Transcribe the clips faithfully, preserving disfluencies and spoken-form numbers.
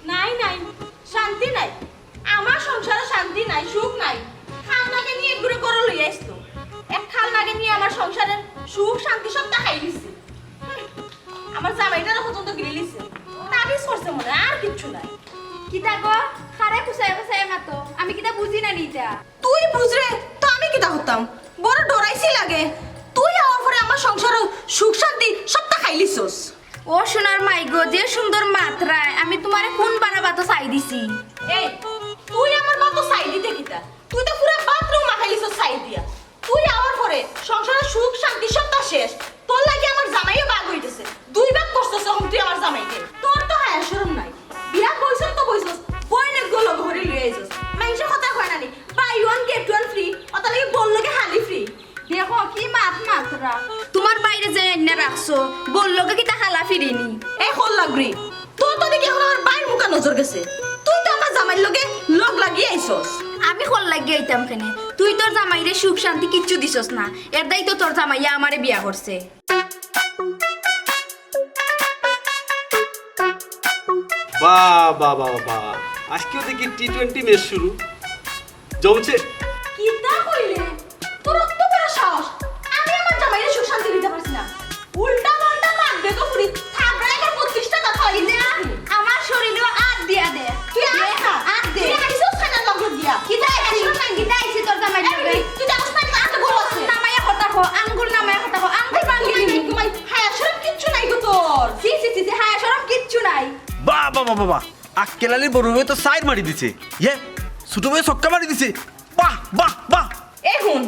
নাই নাই, শান্তি নাই। আমার সংসারে শান্তি নাই, সুখ নাই। খাল নাগে নিয়ে ঘুরে করে লই আইস তো। এক খাল নাগে নিয়ে আমার সংসারের সুখ শান্তি সবটা খাই লিছে। হুম, আমার জামাইটারও পর্যন্ত গিলি লিছে। তাবিজ করছে মনে হয়, আর কিচ্ছু নাই। কিতা গো? খারে কুচায় কুচায় মাতো, আমি কিতা বুঝি না নিতা? তুই বুঝরে তো আমি কিতা হতাম? বড় ডরাইছি লাগে। তুই আওয়ার পরে আমার সংসারও সুখ শান্তি সবটা খাই লিছস। ও সোনার মাই গো, যে সুন্দর মাতরায়, আমি তুমারে কোন বারা বাতো চাই দিছি? এই, তুই আমার বাতো চাই দিতে কিতা? তুই তো পুরা বাথরুম মাখাই লিছস চাই দিয়া। তুই আওয়ার পরে সংসারর সুখ শান্তি সবটা শেষ। তোর লাগি আমার জামাইয়ে বাঘ অইতেছে। দুই ভাগ করছস অখন তুই আমার জামাইরে। তোর তো হায়া শরম নাই। বিয়া বইছস তো বইছস, বইন এগু লগ করি লই আইছস। মাইনষে কথা কয় না নি, buy one get one free, অতার লাগি বউর লগে হালি free। দেখো কি মাত মাতরা। তুমার বাইরে যে আইনা রাখছো, বউর লগে কিতা হালা free নি? এ হল লাগরি, তোর তো দেখি অখন আমার বাইর মুখা নজর গেছে। তুই তো আমার জামাইর লগে লগ লাগিয়া আইছস। আমি হল লাগিয়া আইতাম কেনে? তুই তোর জামাইরে সুখ শান্তি কিচ্ছু দিছস না, এর দায় তো তোর জামাইয়ে আমারে বিয়া করছে। বাহ, বাহ, বাহ, বাহ। আজকেও দেখি টি টোয়েন্টি ম্যাচ শুরু। জমছে। কিতা কইলে? তোর অত বড় সাহস? আমি আমার জামাইরে সুখ শান্তি দিতে পারছি না। উল্টা পাল্টা মাত দে তো ফুরি, থাবড়ায় তোর বত্রিশটা দাঁত ফালাই দিতে পারছি। আমার শরীরও আত দিয়া দে। তুই আস না। আত দে। তুই আইছস কেনে লগ লগ দিয়া? কিতা আইছি? কিতা আইছি তোর জামাইর লগে? তুই জানোস না, আত বড় আছে। নামাইয়া কথা কো, আঙ্গুল নামাইয়া কথা কো, আঙ্গুল ভাঙি দিমু। হায়া শরম কিচ্ছু নাই গো তোর। ছি, ছি, ছি, ছি, হায়া শরম কিচ্ছু নাই। বাহ, বাহ, বাহ, বাহ, বাহ। আক্কেল আলীর বড় বউয়ে তো চাইর মারি দিছে। ইয়ে, ছোট বউয়ে ছক্কা মারি দিছে। বাহ, বাহ, বাহ। এই হুন,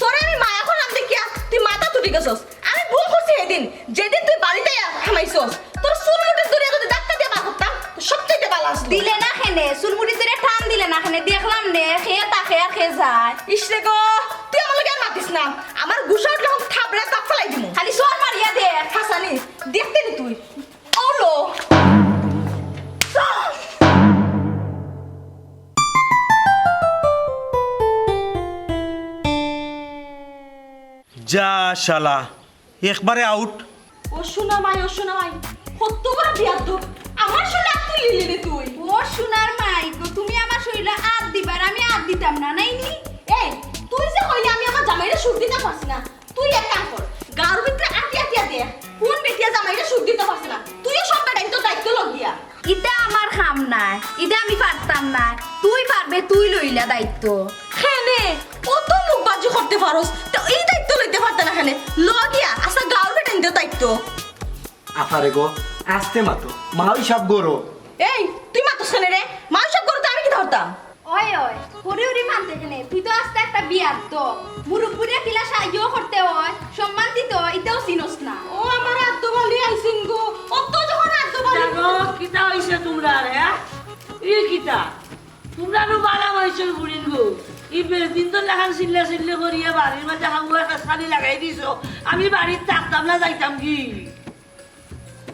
তোরে আমি মায়া করলাম দেখিয়া তুই মাথাত উঠি গেছস। আমি ভুল করছি সেদিন, যেদিন তুই বাড়িত আইয়া হামাইছস। তোর চুল মুঠিত ধরিয়া যদি ধাক্কা দিয়া বার করতাম, তো সবচাইতে ভালা আছিল। দিলে না কেনে, চুল মুঠিত ধরিয়া টান দিলে না কেনে, দেখলাম নে, কে থাকে আর কে যায়। ইস রে গো, তুই আমার লগে আর মাতিস না। আমার গুসা উঠলে অখন থাবড়ায় দাঁত ফালাই দিমু। খালি চড় মারিয়া দে। হাসানি, দেখতে নি তুই। ওলো। যা শালা, একবারে আউট। ও সোনা মাই, ও সোনা মাই, কত বড় বিয়াদ্দপ। আমার শালা আত তুলিলি রে তুই। ও সোনার মাই গো, তুমি আমার শরীরে আত দিবার, আমি আত দিতাম না, নাই নি? এই, তুই যে কইলে আমি আমার জামাইরে সুখ দিতে পারছি না, তুই এক কাম কর, গাঁওর ভিতরে আটিয়া আটিয়া দেখ, কোন বেটিয়ে জামাইরে সুখ দিতে পারছে না। তুইও সব বেটাইন্তর দায়িত্ব লগ গিয়া। ইতা আমার কাম নায়, ইতা আমি পারতাম নায়। তুই পারবে, তুই লইলা দায়িত্ব। কেনে? অত মুখবাজি করতে পারস, তো এই দায়িত্ব লইতে পারতে না কেনে? ল গিয়া, আচ্ছা, গাঁওর বেটাইন্তর দায়িত্ব। আফারে গো, আস্তে মাতো, মাও হিসাব করো। এই, তুই মাতস কেনে রে? মাও হিসাব করো তো আমি কিতা করতাম? ওই, ওই, হরি হরি মানতে কেনে? তুই তো আস্তা একটা বিয়াদ্দপ। মুরব্বিরে কিলা সাহায্য করতে অয়, সম্মান দিতে অয়, ইতাও চিনস না। ও আমার আদ্দবালি আইছিন গো, অত যখন আদ্দবালি। জানো, কিতা অইছে তুমরার, হ্যাঁ? ই কিতা? তুমরা নু বালা মানষর বুড়িন গো। ই বেদিন তো লাখান চিল্লা চিল্লি করিয়া বাড়ির মাঝে হাগুয়া কাছানি লাগাই দিছো। আমি বাড়িত থাকতাম না, যাইতাম কি?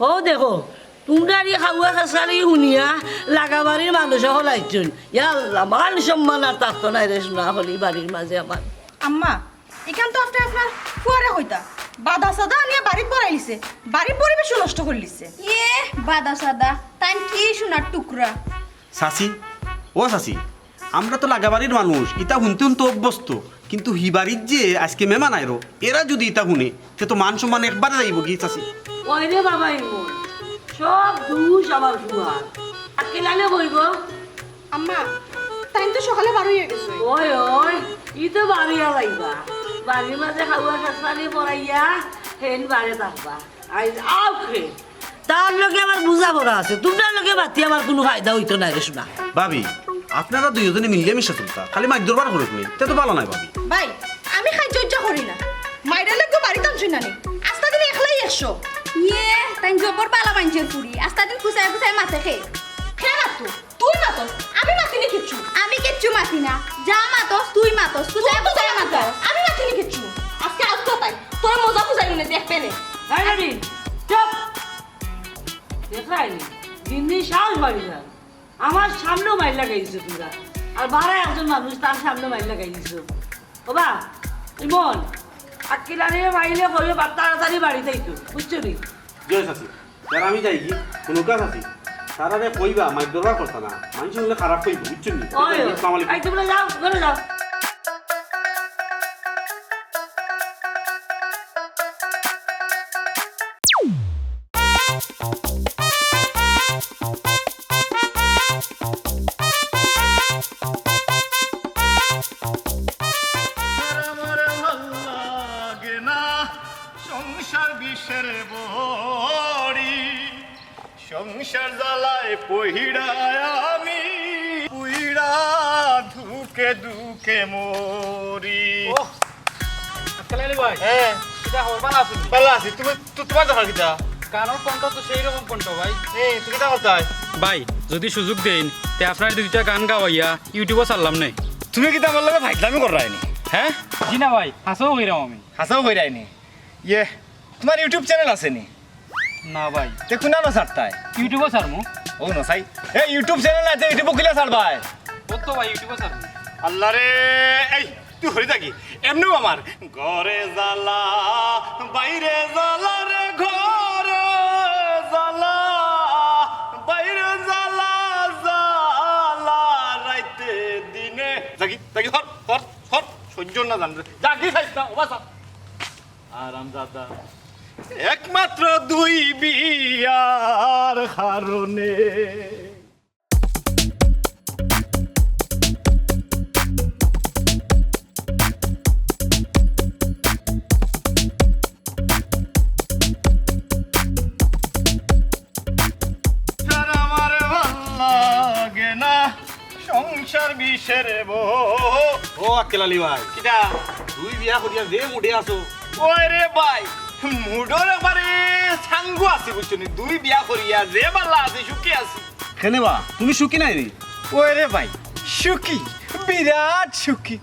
ও দেখো, তুমরার ই হাগুয়া কাছানি হুনিয়া লাগা বাড়ির মানুষ অকল আইছইন। ইয়া আল্লাহ, মান সম্মান আর থাকতো নায় রে সোনা অকল ই বাড়ির মাঝে আমার। আম্মা, ইখান তো আপনে আপনার ফুয়ারে কইতা। বাদা সাদা আনিয়া বাড়িত ভরাইলিছে, বাড়ির পরিবেশও নষ্ট করিলিছে। ইয়ে, বাদা সাদা, তাইন কি সোনার টুকরা? চাচি, ও চাচি, আমরা তো লাগা বাড়ির মানুষ, ইতা হুনতে হুনতে অভ্যস্ত। কিন্তু হি বাড়ির যে আজকে মেহমান আইরো, এরা যুদি ইতা হুনে, তে তো মান সম্মান একবারে যাইবো গি চাচি। ওই রে বাবা, ইমন, সব দুষ আমার ফুয়ার। আক্কেল আলী কই গো? আম্মা, তাইন তো সকালে বার অইয়া গেছে। ওই, ওই, ই তো বার অইয়া যাইবা। বাড়ির মাঝে হাগুয়া কাছানি পড়াইয়া, হেন বারে থাকবা। আইজ আউক হে। তার লগে আমার বুঝাপড়া আছে, তুমরার লগে মাতি আমার কুনু ফায়দা অইতো নায় রে সোনা। ভাবি, আপনারা দুইওজনে মিলিয়া মিশা চলতা, খালি মাইর দরবার করুক নি, তে তো ভালা নায় ভাবি। ভাই, আমি খাইজ্জা উইজ্জা করি না। মাইরে লাগবো বাড়িত আনছইন না নি। আস্তা দিন একলাই একশো। ইয়ে, তাইন জবর বালা মানষর ফুড়ি, আস্তা দিন ফুসায় ফুসায় মাতে খে। খে মাতো, তুই মাতস, আমি মাতি নি কিচ্ছু। আমি কিচ্ছু মাতি না, যা মাতস তুই মাতস, ফুসায় ফুসায় মাতস। আমি মাতি নি কিচ্ছু। আজকে আউক তো তাই, তোর মজা বুঝাই মনে দেখবে নে। এই বেটি, চুপ। দেখরায়নি, দিন দিন সাহস বাড়ি যার। আমার সামনেও মাইর লাগাই দিছো তুমরা। আর বারা একজন মানুষ, তার সামনে মাইর লাগাই দিছো। ও বা, ইমন, আক্কেল আলীরে মাইলে কইও বা তাড়াতাড়ি বাড়িত আইতো, বুঝছো নি? জয় চাচি, আর আমি যাই কি? কুনু কাজ আছে? তারারে কইবা, মাইর দরবার করতা না। মানুষ শুনলে খারাপ কইব, বুঝছো নি? ওই, আসসালামু আলাইকুম। এই তোমরা যাও, ঘরে যাও। আমার ভাল্লাগে না সংসার বিষের বড়ি, সংসার জ্বালায় পইড়া আমি, পইড়া দুকে দুকে মরি। ওহ, আজকাল আলী ভাই। হ্যাঁ। কিতা খবর, ভালা আছইন নি? ভালা আছি। তুমি, তু-, তুমার দরকার কিতা? গানর কণ্ঠ তো সেই রকম কণ্ঠ, ভাই। এ, তুমি কিতা করতায়? ভাই, যুদি সুযোগ দেইন, তে আপনার দুইটা গান গাওয়াইয়া YouTube-ও ছাড়লাম নে। তুমি কিতা আমার লগে ফাইজলামি কররায় নি? হ্যাঁ? জি না ভাই, হাছাউ কইরাম আমি। হাছাউ কইরায় নি? ইয়ে, তুমার YouTube channel আছে নি? না ভাই। তে কুনানো ছাড়তায়? YouTube-ও ছাড়মু। ও না সাই। এ, YouTube channel আছে, YouTube-ও কিলা ছাড়বায়? ও তো ভাই, YouTube-ও ছাড়মু। আল্লাহ রে, এই, তুই হরি থাকি। এমনেউ আমার ঘরে জ্বালা, বাইরে জ্বালা রে, ঘরে জ্বালা, বাইরে জ্বালা, জ্বালা রাইতে দিনে। থাকি, থাকি, হর, হর, হর, সহ্য না জানরে। জাগি খাইস না, ও বাসা। আরামজাদা। একমাত্র দুই বিয়ার কারণে। আর আমার ভাল্লাগে না সংসার বিষের বড়ি। ও আক্কেল আলী ভাই। কিতা? দুই বিয়া করিয়া যে মুডে আছো। ওই রে ভাই, মুডর একবারে সাঙ্গু আছি, বুঝছো নি? দুই বিয়া করিয়া যে ভালা আছি, সুখী আছি। কেনে বা, তুমি সুখী নায় নি? ওই রে ভাই, সুখী, বিরাট সুখী।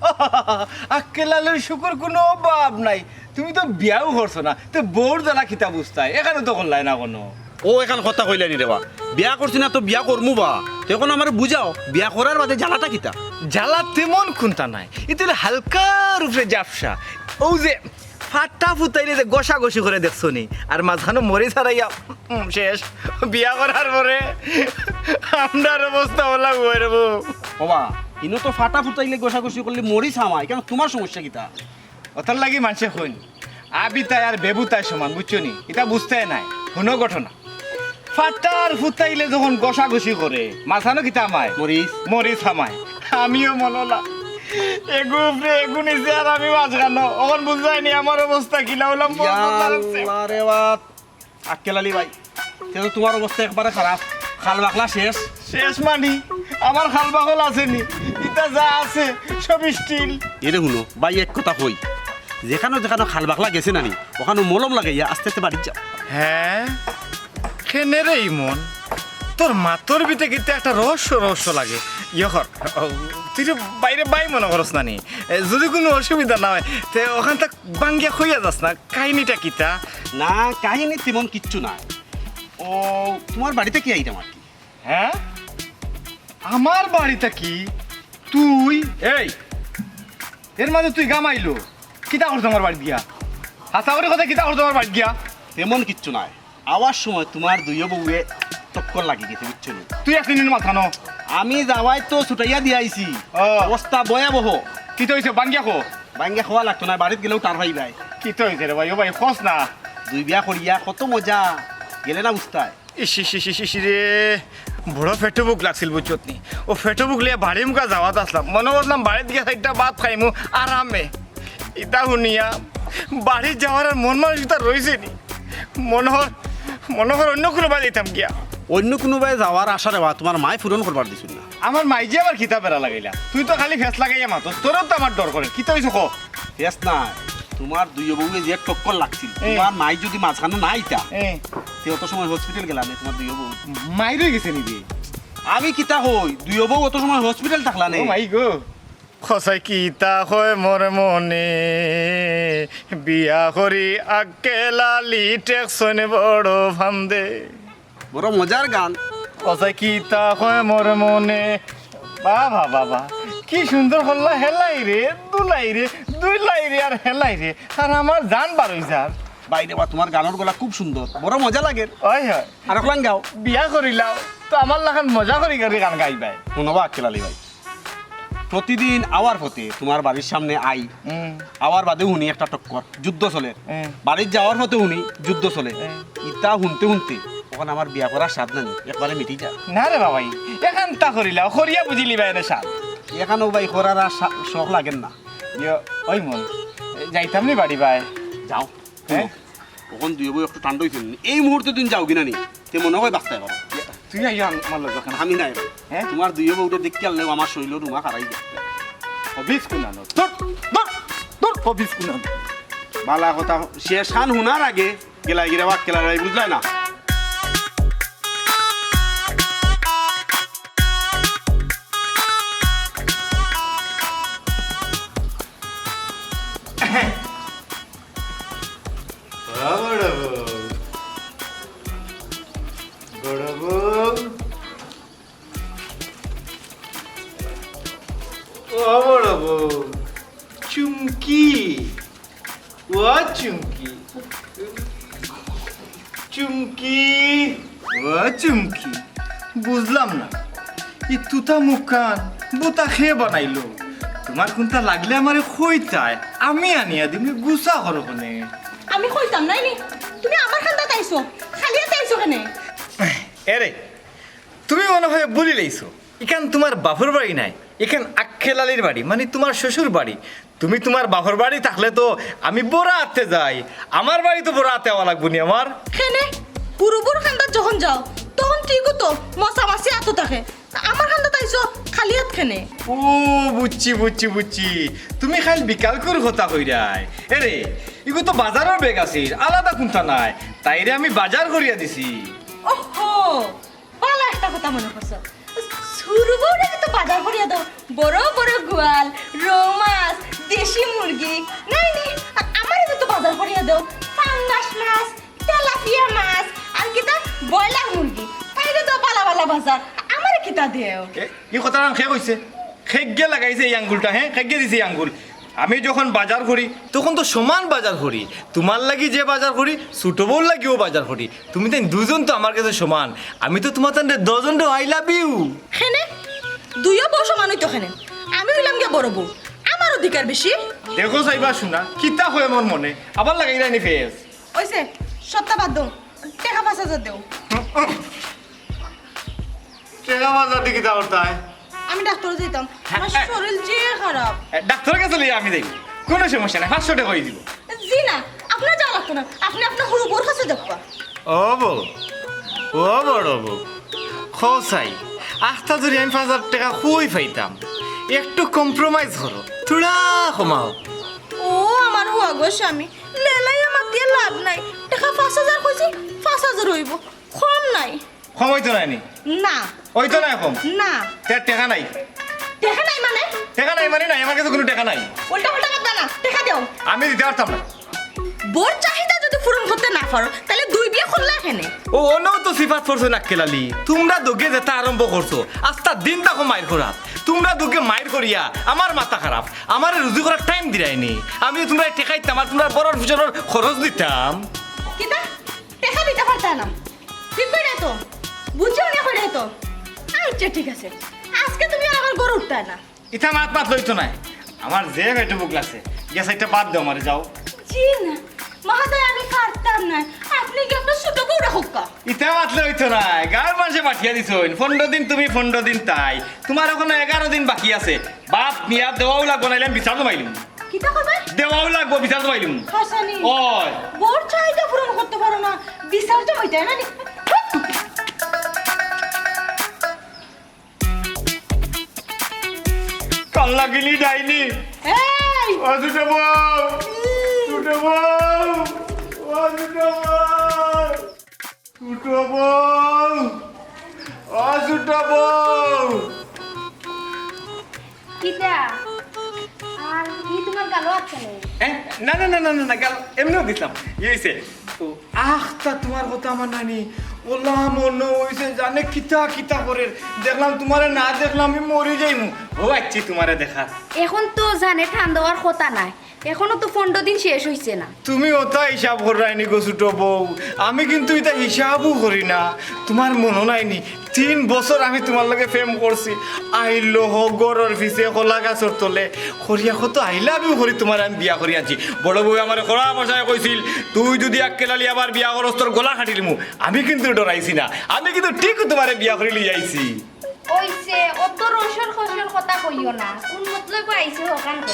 আক্কেল আলীর সুখর কুনু অভাব নাই। তুমি তো বিয়াও করছো না, তে বউর জ্বালা কিতা বুঝতায়? এখানো তো করলায় না কুনু। ও, এখান কথা কইলায় নি রে বা। বিয়া করছি না তো বিয়া করমু বা। তে অখন আমারে বুঝাও, বিয়া করার বাদে জ্বালাটা কিতা? জ্বালা তেমন কুন্তা নাই, ইতা অইলো হালকার উপরে জাপসা। অউ যে ফাটা ফুতাইলে যে ঘষাঘষি করে দেখছো নি, আর মাঝখানো মরিচ হারাইয়া, উম, শেষ। বিয়া করার পরে আমরার অবস্থা অলা অয় রে বা। ও বা, ইনো তো ফাটা ফুতাইলে ঘষাঘষি করলে মরিচ হামায়, কেনে তুমার সমস্যা কিতা? অতার লাগি মানষে কইন, আবিতায় আর বেবুতায় সমান, বুঝছো নি? ইতা বুঝতায় নায়, হুনো ঘটনা। ফাটার ফুতাইলে যখন ঘষাঘষি করে, মাঝখানো কিতা হামায়? মরিচ। মরিচ হামায়। আমিও মনো অলা এগু উপরে এগু নিচে আর আমি মাঝখানো। অখন বুঝায় নি আমার অবস্থা কিলা অইলাম, বল, বল, বল, বল। আল্লাহ রে বা। আক্কেল আলী ভাই, তে তো তুমার অবস্থা একবারে খারাপ, খাল বাকলা শেষ। শেষ মানি? আমার খাল বাকল আছে নি? ইতা যা আছে সব স্টিল। এরে হুনো ভাই, এক কথা কই, যেখানো যেখানো খাল বাকলা গেছে না নি, অখানো মলম লাগাইয়া আস্তে আস্তে বাড়িত যাও। হ্যাঁ, কেনে রে ইমন, তোর মাতর ভিতরে কিতা একটা রহস্য রহস্য লাগে। ইয়ে কর, ও, তুই রে বাইরে বাই মনো করস না নি? এ, যুদি কুনু অসুবিধা না অয়, তে অখান থাকি ভাঙ্গিয়া কইয়া যাস না, কাহিনীটা কিতা? না, কাহিনী তেমন কিচ্ছু নায়। ও, তুমার বাড়িত কি আইতাম আর কি। হ্যাঁ? আমার বাড়িত কি? তুই? এই, এর মাঝে তুই গামাইলো? কিতা করছ আমার বাড়িত গিয়া? হাছা করি কথা, কিতা করছ আমার বাড়িত গিয়া? তেমন কিচ্ছু নায়। আওয়ার সময় তুমার দুইও বউয়ে টক্কর লাগি গেছে, বুঝছো নি? তুই আছলি নি মাঝখানো? আমি যাওয়ায় তো ছুটাইয়া দিয়া আইছি। ও। অবস্থা ভয়াবহ। কিতা অইছে? ভাঙ্গিয়া কও। ভাঙ্গিয়া কওয়া লাগতো নায়, বাড়িত গেলেউ টের পাইবায়। কিতা অইছে রে ভাই? ও ভাই, কস না। দুই বিয়া করিয়া কত মজা, গেলে না বুঝতায়। ইস, ইস, ইস, ইস, ইস রে, বড় পেটো ভুক লাগছিল, বুঝছত নি? অউ পেটো ভুক লইয়া বাড়ির মুখা যাওয়াত আছলাম। মনো করলাম বাড়িত গিয়া চাইরটা ভাত খাইমু আরামে। ইতা হুনিয়া বাড়িত যাওয়ার আর মন মানসিকতা রইছে নি। মনো অর, মনো অর অইন্য কুনুবায় যাইতাম গিয়া। অইন্য কুনুবায় যাওয়ার আশা রে বা, তুমার মায় পূরণ করবার দিছইন না। আমার মাই যে আবার কিতা বেড়া লাগাইলা? তুই তো খালি ফেস লাগাইয়া মাতস, তোরেউ তো আমার ডর করে। কিতা অইছে ক? ফেস নায়, তুমার দুইও বউয়ে যে টক্কর লাগছিল, এ। তুমার মাই যুদি মাঝখানো না আইতা, এ। তে অত সময় হসপিটাল গেলা নে তুমার দুইও বউ। মাই রই গেছে নি বে? আমি কিতা কই, দুইও বউ অত সময় হসপিটাল থাকলা নে। ও মাই গো। কছাই কিতা কয় মোর মনে, বিয়া করি আক্কেল আলী ঠেকছইন বড় ফান্দে। বড় মজার গান। কছাই কিতা কয় মোর মনে। বাবা, বাবা, কি সুন্দর করলা, হেলাই রে, দুলাই রে, দুলাই রে আর হেলাই রে। আর আমার জান বারই যার। বাইরে বা, তুমার গানর গলা খুব সুন্দর, বড় মজা লাগের। অয়, অয়। আর অকলান গাও। বিয়া করিলাও, তো আমার লাখান মজা করি করি গান গাইবায়। হুনো বা আক্কেল আলী ভাই, প্রতিদিন আওয়ার পথে তুমার বাড়ির সামনে আই, হুম। আওয়ার বাদে হুনি একটা টক্কর, যুদ্ধ চলের। হুম। বাড়িত যাওয়ার পথে হুনি যুদ্ধ চলের। হুম। ইতা হুনতে হুনতে অখন আমার বিয়া করার স্বাদ নানি একবারে মিটি যায়। না রে বাবাই, এখান তা করিলাও, করিয়া বুঝিলিবায় এনে স্বাদ। এখানও ভাই করার আর শা-, শখ লাগের না। ইয়ো, ওই মন, যাইতাম নি বাড়ি বায়। যাও। হ্যাঁ? অখন দুইও বউ একটু ঠান্ডা অইছে নি। এই মুহূর্তে তুমি যাওগি না নি, তে মনে অয় বাঁচতায় পারো। তুই আইয়া আমার লগে কেনে? আমি নাই ভাই। হ্যাঁ? তুমার দুইও বউরে দেখিয়া আনলেও আমার শরীরও রুমা খারাই যায়। হবিস কুনানো। ধর, ধর, ধর, হবিস কুনানো। বালা কথা শেষ খান হুনার আগে গেলাই গিরা বাক্কেলা ভাই, বুঝলায় না? ও বড় বউ, বড় বউ, ও বড় বউ, চুমকি, ও চুমকি, চুমকি, ও চুমকি, বুঝলাম না, ই তুতা মুখখান বুতা কে বানাইলো? তুমার কুনটা লাগলে আমারে কইতায়, আমি আনিয়া দিমু, গুছা করো কেনে। আমি কইতাম নায় নি, তুমি আমার কান্দাত আইছো, খালি আতে আইছো কেনে? এরে, তুমি মনে অয় ভুলিলাইছো, ইখান তুমার বাপর বাড়ি নায়, ইখান আক্কেল আলীর বাড়ি, মানি তুমার শ্বশুর বাড়ি। তুমি তুমার বাপর বাড়ি থাকলে তো আমি বড় আতে যাই, আমার বাড়ি তো বড় আতে আওয়া লাগবো নি আমার। কেনে, হুরুবর কান্দাত যখন যাও, তখন ঠিকউ তো মশা মাছি আতো থাকে, আমার কান্দাত আইছো খালি আত কেনে? ও, বুঝছি, বুঝছি, বুঝছি, তুমি খালি বিকালকুর কথা কইরায়। এরে, ইগু তো বাজারর ব্যাগ আছিল, আলাদা কুনটা নায়, তাইরে আমি বাজার করিয়া দিছি। ওহো, বালা একটা কথা মনো করছো। হুরু বউরে তো বাজার করিয়া দেও, বড় বড় গোয়াল, রউ মাছ, দেশি মুরগি, নায় নি? আর আমারে তো বাজার করিয়া দেও, পাঙ্গাস মাছ, তেলাপিয়া মাছ, আর কিতা, ব্রয়লার মুরগি। তাইরে দেও বালা বালা বাজার, আমারে কিতা দেও? এ, ই কথাটা কে কইছে? কেগিয়ে লাগাইছে ই আঙ্গুলটা, হ্যাঁ? কেগিয়ে দিছে ই আঙ্গুল? আমি যখন বাজার করি, তখন তো সমান বাজার করি। তুমার লাগি যে বাজার করি, ছোট বউর লাগিও বাজার করি। তুমি তাইন দুইজন তো আমার কাছে সমান। আমি তো তুমার তানরে দুইজনরে I love you। কেনে? দুইও বউ সমান অইতো কেনে? আমি অইলাম গিয়া বড় বউ, আমার অধিকার বেশি। দেখো চাইবা শুনা, কিতা কয় আমার মনে, আবার লাগাইরায় নি ফেস। অইছে, সবতা বাদ দেও, টেকা পাঁচ হাজার দেও। টেকা পাঁচ হাজার দি কিতা করতায়? আমি ডাক্তারো যাইতাম, আমার শরীর যে খারাপ। এ, ডাক্তারর কাছে লইয়া আমি যাইমু, কুনু সমস্যা নাই, পাঁচশো টেকা অই দিবো। জি না, আপনার যাওয়া লাগতো না, আপনে আপনার হুরু বউর কাছে যাউক্কা। ও বউ, ও বড় বউ, কও চাই, আখতা ধরি আমি পাঁচ হাজার টেকা কই পাইতাম? একটু compromise করো, থুড়া কমাও। ও আমার হুয়া গো স্বামী, লেলাইয়া মাতিয়া লাভ নাই, টেকা পাঁচ হাজার কইছি, পাঁচ হাজার অইবো, কম নাই। কম অইতো নায় নি? না। অইতো নায় কম? না। তে টেকা নাই? টেকা নাই মানে? টেকা নাই মানে নাই, আমার কাছে কুনু টেকা নাই। উল্টা পাল্টা মাতবা না, টেকা দেও। আমি দিতে পারতাম না। বউর চাহিদা যদি পূরণ করতে না পারো, তাইলে দুই বিয়া করলা কেনে? ও, অনউ তো সিফাত পড়ছে আক্কেল আলী। তুমরা দুগে যেতা আরম্ভ করছো, আস্তা দিন দেখো মাইর করাত। তুমরা দুগে মাইর করিয়া আমার মাথা খারাপ। আমারে রুজি করার time দিরায় নি। আমি তুমরারে টেকা দিতাম আর তুমরার বড়র পিছনর খরচ দিতাম। কিতা? টেকা দিতা পারতায় না? ঠিক কইরায় তো, বুঝিয়া হুনিয়া কইরায় তো। আচ্ছা, ঠিক আছে, আজকে তুমি আর আমার ঘরো উঠতায় না। ইতা মাত মাতলে অইতো নায়, আমার যে পেটো ভুক লাগছে, গেছে একটা ভাত দেও আমারে, যাও। জি না, মহোদয়, আমি পারতাম নায়, আপনে গিয়া আপনার ছোট বউরে কউক্কা। ইতা মাতলে অইতো নায়, গাঁওর মানষে পাঠাইয়া দিছইন, পনরো দিন তুমি, পনরো দিন তাই, তুমার অখনো এগারো দিন বাকি আছে। ভাত নিয়া দেওয়াও লাগবো, নাইলে আমি বিচার জমাইলিমু। কিতা করবায়? দেওয়াও লাগবো, বিচার জমাইলিমু। হাছানি? অয়। বউর চাহিদা পূরণ করতে পারো না, বিচার জমাইতায় না নি? কান লাগিলি ডাইনি। এই! ও ছোট বউ, ছোট বউ, ও ছোট বউ। ছোট বউ, ও ছোট বউ। কিতা? আর ই তুমার গালো আটকানি? এ? না, না, না, গাল এমনেউ দিছলাম। ই অইছে। ও, আখতা তুমার কথা আমার নানি। অলা মনো অইছে জানে কিতা কিতা করের। দেখলাম তুমারে না দেখলাম আমি মরি যাইমু। ও আইছি তুমারে দেখাত। অখন তো জানে ঠান্ডা অওয়ার কথা নায়। এখনো তো পনরো দিন শেষ অইছে না। তুমি অতা হিসাব কররায়নি গো ছুটো বউ, আমি কিন্তু ইতা হিসাবউ করি না। তুমার মনো নাইনি, তিন বছর আমি তুমার লগে প্রেম করছি। আইলো হো ঘরর পিছে কলা গাছর তলে, করিয়া কত I love you করি তুমারে আমি বিয়া করি আনছি। বড় বউ আমারে কড়া ভাষায় কইছিল, "তুই যুদি আক্কেল আলী আবার বিয়া করস, তোর গলা কাটিলিমু।" আমি কিন্তু ডরাইছি না, আমি কিন্তু ঠিক তুমারে বিয়া করি লইয়া আইছি। অইছে, অত রসর খসর কথা কইও না। কুন মতলবে আইছো হখান কও।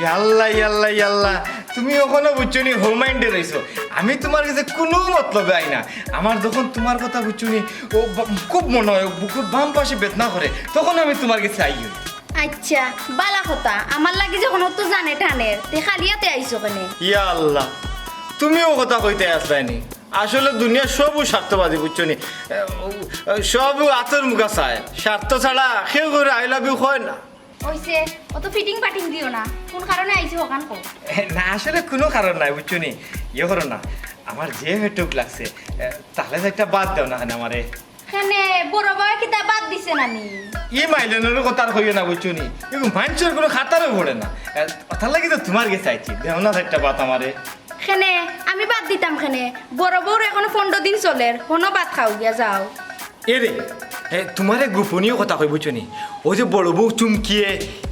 ইয়াল্লা, ইয়াল্লা, ইয়াল্লা, তুমি অখনো বুঝছো নি, হো মাইন্ডে রইছো। আমি তুমার গেছে কুনু মতলবে আই না। আমার যখন তুমার কথা বুঝছো নি, ও বা-, খুব মনো অয়, বুকুর বাম পাশে বেদনা করে, তখন আমি তুমার গেছে আই অই। আইচ্ছা, বালা কথা, আমার লাগি যখন অত জানে টানের, তে খালি আতে আইছো কেনে? ইয়াল্লা, তুমিও কথা কইতায় আছলায়নি। আসলে দুনিয়ার সবউ স্বার্থবাদী, বুঝছো নি? এ, ও, সবউ আতর মুখা চায়। স্বার্থ ছাড়া কেউ কেউরে I love you কয় না। অইছে, অত ফিটিং ফাটিং দিও না। কুন কারণে আইছো হখান কও। এ, না, আসলে কুনু কারণ নাই, বুঝছো নি? ইয়ে করো না, আমার যে পেটউক লাগছে, এ, তাইলে তো একটা বাদ দেও না কেনে আমারে। কেনে, বড় বউয়ে কিতা বাদ দিছে না নি? ই মাইলনর কথা আর কইও না, বুঝছো নি? এগু মানষর কুনু খাতারও পড়ে না। এ, অতার লাগি তো তুমার গেছে আইছি। দেও না একটা বাদ আমারে। কেনে, আমি বাদ দিতাম কেনে? বড় বউর এখনো পনরো দিন চলের, হনো বাদ খাও গিয়া যাও। এরে, এ, তুমারে গোপনীয় কথা কই, বুঝছো নি? অউ যে বড় বউ চুমকিয়ে,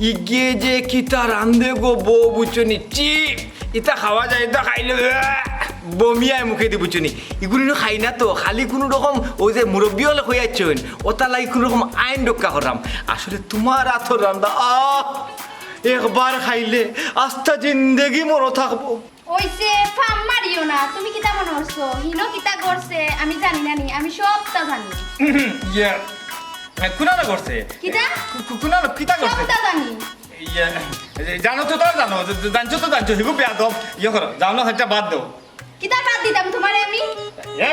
ইগে যে কিতা রান্ধে গো বউ, বুঝছো নি? ছি, ইতা খাওয়া যায়, ইতা খাইলে, আহ, বমি আয় মুখেদি, বুঝছো নি? ইগুলি নু খাই না তো, খালি কুনু রকম অউ যে মুরব্বি অকলে কইয়া আইছইন, অতার লাগি কুনু রকম আইন রক্ষা কররাম। আসলে তুমার আতর রান্ধা, আহ, একবার খাইলে আস্তা জিন্দেগি মনো থাকবো। অইছে, ফাম মারিও না। তুমি কিতা মনো করছো? হিনো কিতা করছে আমি জানি না নি, আমি সবতা জানি। ইয়ে, এ, কুনানো করছে? কিতা? কু-, কু-, কুনানো কিতা করছে? সবতা জানি। ইয়ে, এ, জানো তো তাও জানো, জা-, জা-, জানছো তো জানছো, হিগু বেয়াদব। ইয়ে করো, যাও না, একটা বাদ দেও। কিতা বাদ দিতাম তুমারে আমি? এ,